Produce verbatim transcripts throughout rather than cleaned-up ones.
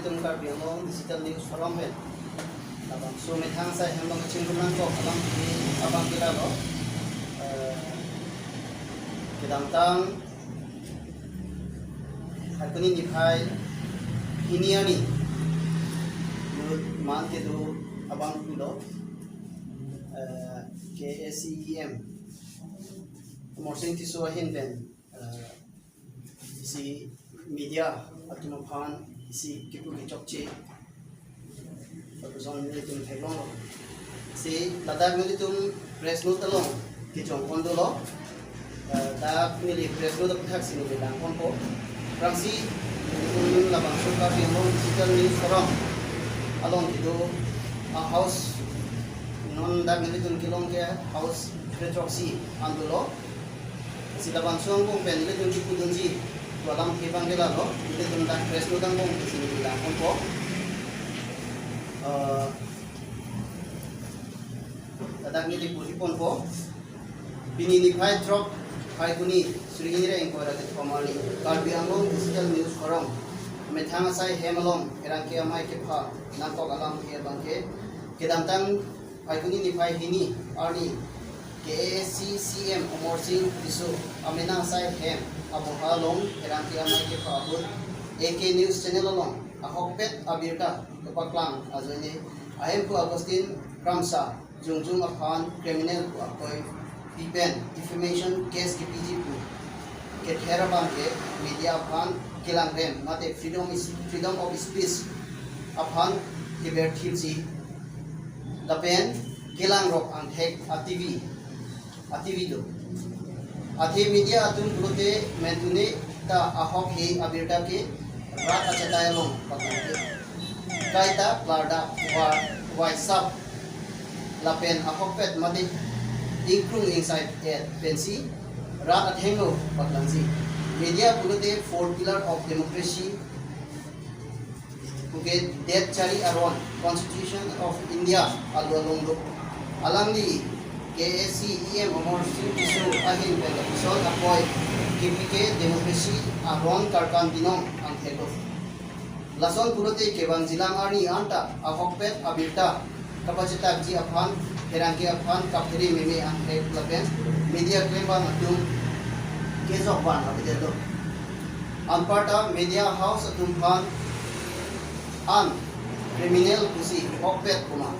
Karbi Anglong Digital News Forum pen labangso methang asai hem along kachingrum nangkok alam abang ke lalo, eh, kedamtang Phaikuni niphai hini arni, yut man kedo abang pulo, eh, K A A C E M Amarsing Tisso ahin pen, eh, isi media atum aphan isi kipu kechokche lapuson nelitum theklonglo. Si ladak nelitum press note along kejong pon dolo. Eh, dak neli press note aphuthak si neli lang ponpo. Aphrangsi nelitum labangso Karbi Anglong Digital News Forum along kedo a-house, non dak nelitum kelong ke house three three six an dolo. Si labangso angbong pen nelitum kipudunji pu alam ke abang ke lalo, nelitum dak press note angbong si neli lang ponpo. Eh, ladak neli puri ponpo. Pini niphai throk Phaikuni suri hini ra ingkoi ra kethom arni Karbi Anglong Digital News Forum methang asai hem along pherangke amei kepha nangkok alam ke abang ke, kedamtang Phaikuni niphai hini arni K A A C E M Amarsing Tisso amena asai hem aboha along pherangke amei kepha ahut A K News Channel along ahokpet abirta kepaklang ajoine ahemphu Augustine Kramsa Jongjung aphan criminal pu akoi pi pen defamation case kepiji pu kether abang ke media aphan kelangrem mate freedom is, freedom of speech aphan keber thipsi lapen kelangrok angthek ativi, ativi do. Athe media atum pulote mentune ta ahok he abirta ke rat achetai along paklangji. Kaita klardak wa waisap lapen ahokpet mate ingkrung ingsai et pensi rat athengno paklangji. Media pulote four pillar of democracy puke det chari aron Constitution of India alo along do. Alangli K A A C E M Amarsing Tisso ahin pen lapuson apoi kepi ke democracy aron karkan binong angthek do. Lason pulote kevang jilang arni anta ahokpet abirta kapachethakji aphan pherangke aphan kaphere meme angthek lapen media klembang atum kejok van avedetlo. Anparta media house atum aphan an criminal pusi hokpet puma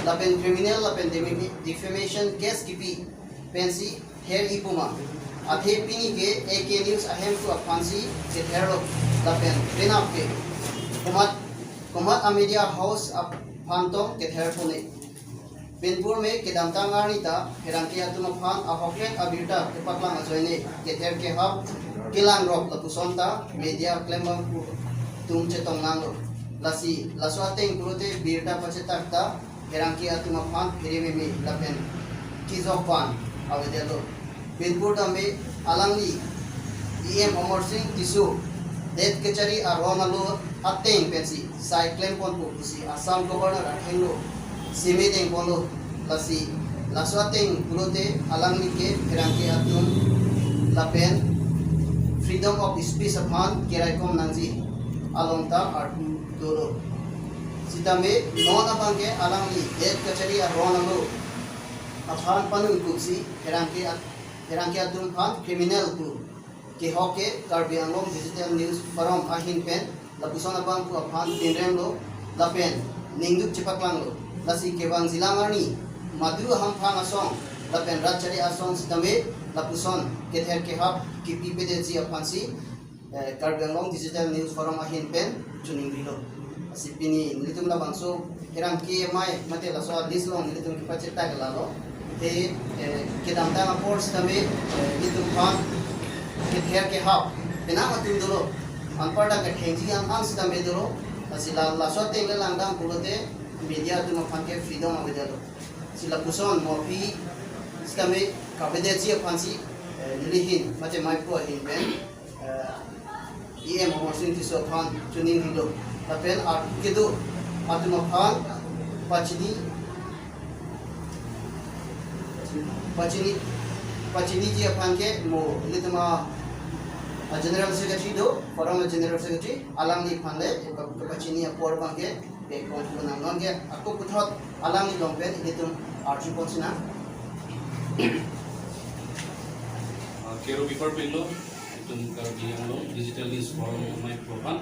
lapen criminal lapen demi-, defamation case kipi pensi ther-i puma. Athe pini ke A K News ahemphu aphansi ketherlo lapen penap ke komat, komat a media house aphan tong kether pone. Pinpur me kedamtang arni ta pherangke atum aphan ahokpet abirta kepaklang ajoine kether kehap kelangrok lapuson ta media klembang atum chetong nanglo. Lasi laso ateng pulote birta pachethak ta pherangke atum aphan phere meme lapen kejok van avedetlo. Pinpur tame alangli E M Amarsing Tisso det kachari aron alo ateng pensi sai klem ponpo pusi Assam Governor athengno seme deng ponlo. Lasi laso ateng pulote alangli ke pherangke atum lapen freedom of speech aphan keraikom nangji along ta arpu dolo. Sitame non abang ke alangli det kachari aron alo aphan panun kuksi pherangke at-, pherangke atum aphan criminal pu kehok ke Karbi Anglong Digital News Forum ahin pen lapuson abang pu aphan pinremlo lapen ningduk chepaklanglo. Lasi kevang jilang arni madu hamphang asong lapen rat chari asong sitame lapuson kether kehap kipi pedetji aphansi eh, Karbi Anglong Digital News Forum ahin pen choningrilo. Lasi pini nelitum labangso pherangke amei mate laso list along nelitum kepachethak lalo. Te, eh, kedamtang apor sitame, eh, nelitum aphan kether kehap penang atum dolo. Anparta kethengji an an sitame dolo. Lasi la, laso ateng le langdam pulote media atum aphan ke freedom avedetlo. Si lapuson mo aphi sitame kavedetji aphansi, eh, nelihin mate maipo ahin pen eh, E M Amarsing Tisso aphan choningrilo. Lapen ar kedo atum aphan pachini, pachini, pachiniji aphan ke mo ilitum a, a General Secretary do, Forum General Secretary, alangli aphan le, ipa, ipa chini apor abangke, pe kon tu nang non ke, ako puthot alangli along pen, ilitum arju pon sinang. Ah, kero bipar pelo, itum Karbi Anglong Digital News Forum amei aphan.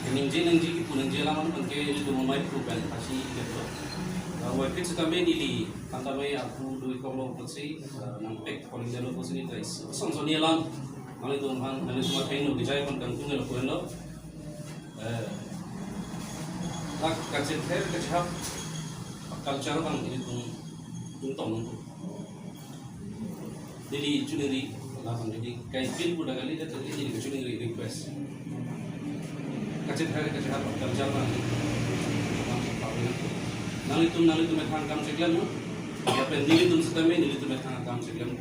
Ningje ningje kipu ningje alam aphan ke ilitum amei aphan pasi ilitum. Ah, wai pit setame neli, tanta amei aphu dui kong lo pusi, ah, nang pek koling jalo pusi ni guys. Son son ni alam, nanglitum aphan, nanglitum aphan no bijai aphan kangtung lo pulo. Eh, lak kachether kachehap culture abang ilitum tungtong nungko. Neli chuningri, labang neli kaipin pu da kali, dak neli chuningri request. Kachether kachehap culture abang. Nanglitum, nanglitum methang akam cheklem mo. Lapen nelitum setame, nelitum methang akam cheklem.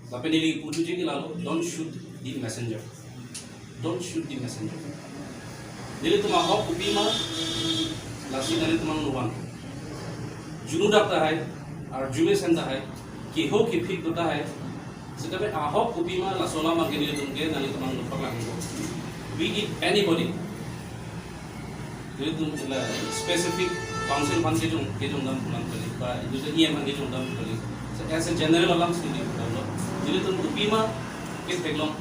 Lapen neli puji ke lalo, don't shoot the messenger. Don't shoot the messenger. Nelitum ahok kopima, lasi nanglitum angno van. Junudak tahai, arju mesen tahai, keho kephik tahai. Setame ahok kopima, laso alam abangke nelitum ke, nanglitum angno paklang ko. Be it anybody. Nelitum la specific council aphan kejong, kejong dam pulang kali, ba itum ke E M aphan kejong dam kali. So, as a general alam sendiri, kalau nelitum kopima, ke theklong,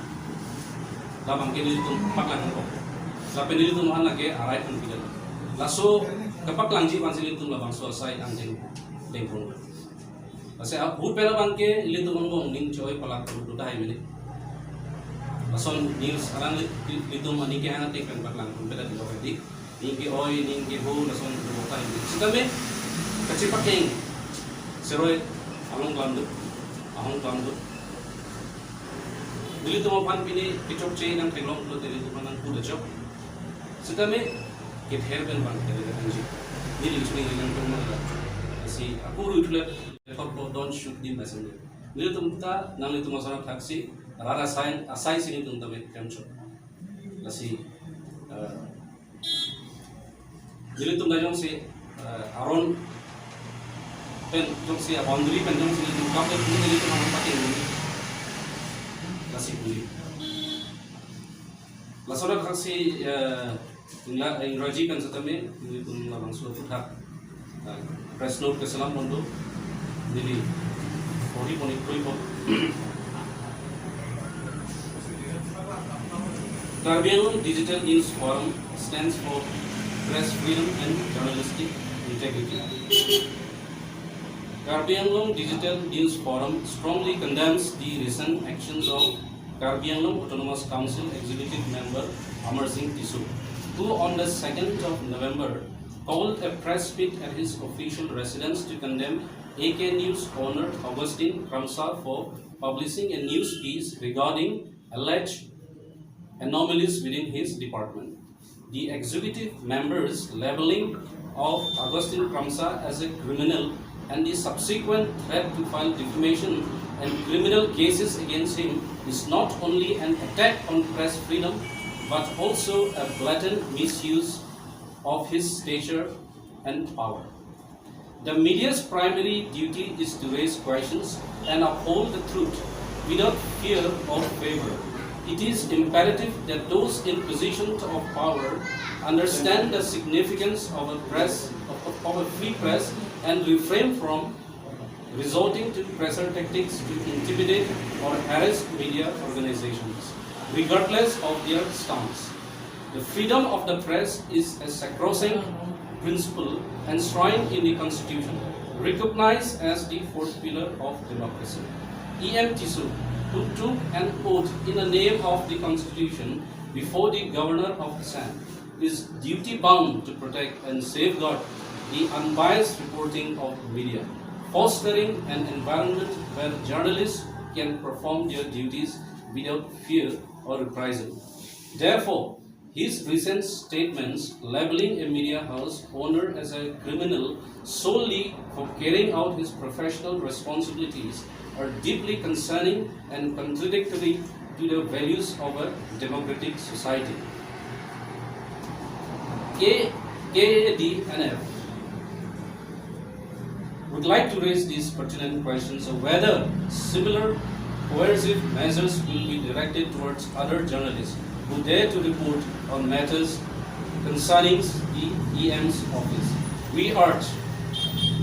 labang ke nelitum paklang ko. Lapen nelitum aphan lake arai pun pidal. Laso, kapaklangji aphan si nelitum labangso asai angdeng, dengpon. Lasi ahut pen abangke ilitum angbong ning choi palak tu tu tahai mene. Lason news arang li-, li-, ilitum aning kehang atik pen paklang pun peda di lokal di. Ning ke-oi, ning keho, lason tu tahai mene. Setame kachepakeng seroi along klamdu, ahong klamdu. Ilitum aphan pini kechokche nang theklong lo, ilitum aphan nang kuda chok. Setame kether pen abang kether pen ji. Neli chuni nang tum mala. Lasi ako ru itulet. Therefore, don't shoot the messenger. Nelitum ta, nanglitum asana thaksi, rara sign, asai sini tum tame kemchot. Lasi, eh, nelitum ta jongsi, eh, aron pen jongsi, boundary pen jongsi nelitum kap pen nelitum aron pakai neli. Lasi buli. Laso adak thaksi, eh, ingla, Ingraji pen setame, nelitum labangso aphuthak, eh, press note keselam pon do, neli pori pon ik pori pon. Karbi Anglong Digital News Forum stands for press freedom and journalistic integrity. Karbi Anglong Digital News Forum strongly condemns the recent actions of Karbi Anglong Autonomous Council Executive Member Amar Singh Tisso, who on the second of November called a press meet at his official residence to condemn A K News owner Augustine Kramsa for publishing a news piece regarding alleged anomalies within his department. The executive member's labeling of Augustine Kramsa as a criminal and the subsequent threat to file defamation and criminal cases against him is not only an attack on press freedom, but also a blatant misuse of his stature and power. The media's primary duty is to raise questions and uphold the truth without fear or favor. It is imperative that those in positions of power understand the significance of a press, of, of a free press, and refrain from resorting to pressure tactics to intimidate or harass media organizations, regardless of their stance. The freedom of the press is a sacrosanct principle enshrined in the Constitution, recognized as the fourth pillar of democracy. E M Tisso, who took an oath in the name of the Constitution before the Governor of Assam, is duty-bound to protect and safeguard the unbiased reporting of media, fostering an environment where journalists can perform their duties without fear or reprisal. Therefore, his recent statements labeling a media house owner as a criminal solely for carrying out his professional responsibilities are deeply concerning and contradictory to the values of a democratic society. K-, K A D N F would like to raise these pertinent questions of whether similar Coercive measures will be directed towards other journalists who dare to report on matters concerning the E M's office. We urge,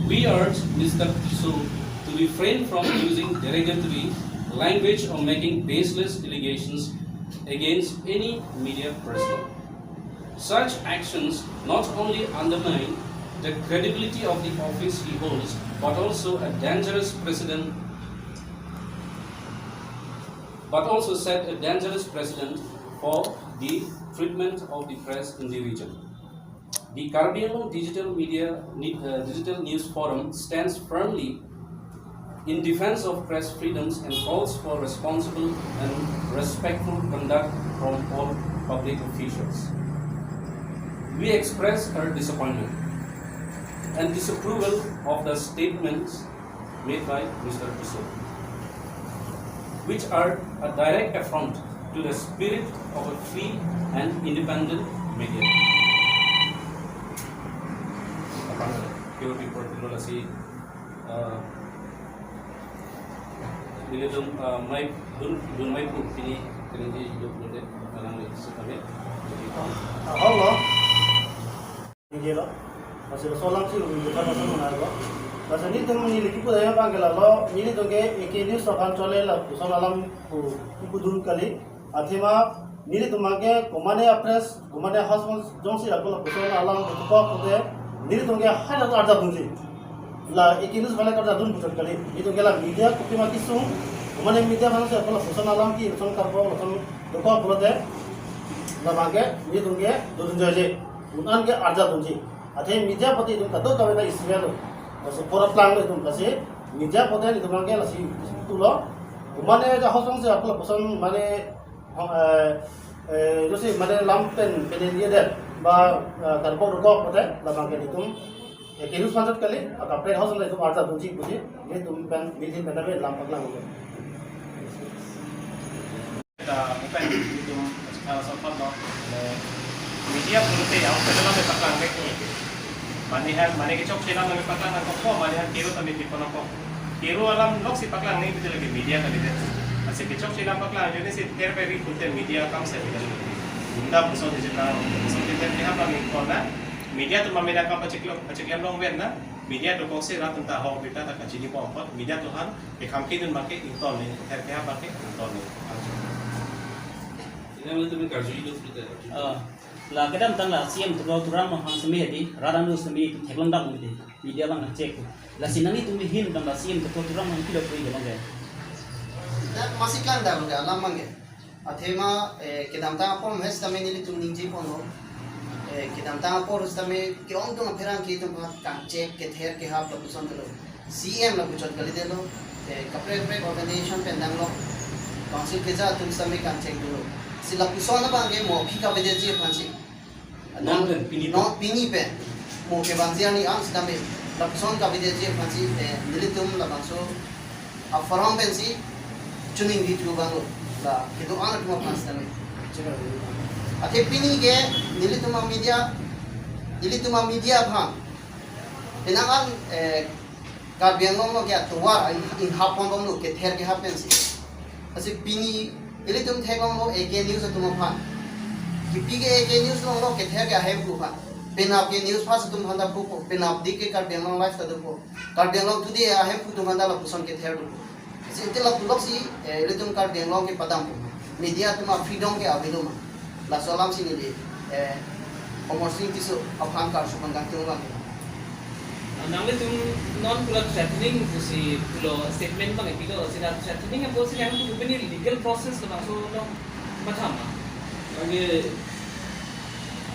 we urge Mister Tisso to refrain from using derogatory language or making baseless allegations against any media personnel. Such actions not only undermine the credibility of the office he holds, but also a dangerous precedent, but also set a dangerous precedent for the treatment of the press in the region. The Karbi Anglong Digital Media, Ne-, uh, Digital News Forum stands firmly in defense of press freedoms and calls for responsible and respectful conduct from all public officials. We express our disappointment and disapproval of the statements made by Mister Tisso, which are a direct affront to the spirit of a free and independent media. Apang pure people dulu lasi, uh, nelitum, uh, mai dun, dun mai pu pini kelinci hidup dulu deh, alang ni sekali. Halo. Ningje lo. Lasi laso alam si ubi bukan masuk mana lo. Lasi nelitum neli kipu daya bang ke lalo, nelitum ke A K News aphan chole lapuson alam pu, kipu dun kali. Athema nelitum ke komane a-press, komane a-house jongsi ako lapuson alam pu ko pute, nelitum ke hai lato arjap dunji. La A K News aphan ke arjap dun puchot kali. Nelitum ke la media kopi ma kesung, komane media aphan si ako lapuson alam ke, lason karbo, lason dokok pulote, labang ke nelitum ke dodun joije. Un-an ke arjap dunji. Athe media pute itum kadokave ta isi lo. Lasi pura plang lo itum, lasi media pute itum ke lasi tu lo. Komane a-house jongsi ako lapuson mane, eh, eh, jongsi mane lam pen pene dia deh ba, eh, karbo dokok pute labang ke itum A K News aphan chot kali, akaprek a-house jongsi itum arjap dunji pusi, nelitum pen, nelitum pen lam paklang lo. Kita bukan itum sekarang sempat lo. Eh, media pulote yang kedua kami paklang back ni. Mane han, mane kechok chelang kami paklang nangkok, mane han kero kami pipo nangkok. Kero alam loksi paklang ni betul lagi media kali deh. Lasi kechok chelang paklang, jadi si ter peri pulote media kam se betul. Bunda pusat di Jepang, pusat di ter kehap kami kona. Media atum mane kam pachiklo, pachiklem long ven na. Media dokok si rat anta ho beta ta kachini po apot. Media atum aphan ekham kedun abang ke ington ni, her ke abang ke ington ni. Ini yang itu karju itu kita. Ah, la kedamtang la C M Tuliram Ronghang semi hedi, radang lu semi theklong dam hedi. Media abang check. Lasi nanglitum ahin tang la C M Tuliram Ronghang pilo pui gelong ke. Na masih klang dam ke alam abang ke. Athema, eh, kedamtang apor mes tame nelitum ningje ponlo. Eh, kedamtang apor tame ke-ongdung apherangke atum aphan kangchek kether kehap lapuson dolo. C M lapuchot kali dolo. Eh, kaprek kaprek organization pen danglo. Council keja atum tame kangchek dolo. Si lapuson abang ke mo aphi kavedeji aphan si. Non pen, pini pen. Non pini pen. Mo kevangji arni ang sitame lapuson kavedeji aphan si, eh, nelitum labangso a-forum pensi choningri thu abang lo. La kedo-an atum aphan sitame. Athe pini ke nelitum a-media, nelitum a-media aphan penang an, eh, Karbi Anglong lo ke atovar in, inghap pon bomlo kether kehap pensi. Lasi pini ilitum theklonglo A K News atum aphan. Kipi ke A K News longlo kether ke ahemphu aphan. Penap ke News First atum aphan ta pupo. Penap dik ke Karbi Anglong Live ta dopo. Karbi Anglong Today ahemphu atum aphan ta lapuson kether dopo. Si ante lapu loksi, eh, ilitum Karbi Anglong ke padampo. Media atum a-freedom ke avelo ma. Laso alam si neli, eh, Amarsing Tisso aphan karsu panggang tung lang. Ah, nanglitum non pulo threatening pusi pulo statement abang pilo, si la threatening apotsi nanglitum pini legal process labangso dong matham ma? Lake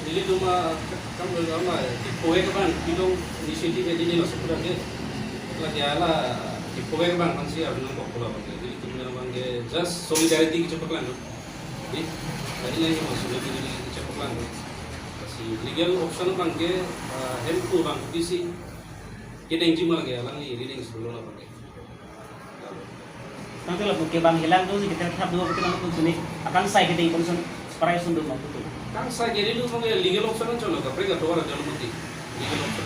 nelitum a kam lo ma, kipu-ek abang, pidong initiative edi ni laso pura ke. Lake hala kipu-ek abang aphansi arunang kok pulo abang ke. Nelitum abang ke just solidarity kechepaklang. Di, tadi lagi masuk lagi di cepat lang. Lasi legal option abang ke, eh, hemphu abang pisi kedengji ma lake, alangli rideng sebelum abang ke. Tangte lapu ke abang hilang dosi kether kehap do, kether kehap do suni. Akangsai kedeng pon sun, separai sun do ma putu. Akangsai kedeng do abang ke legal option an cholo, kaprek atovar ajon mati. Legal option.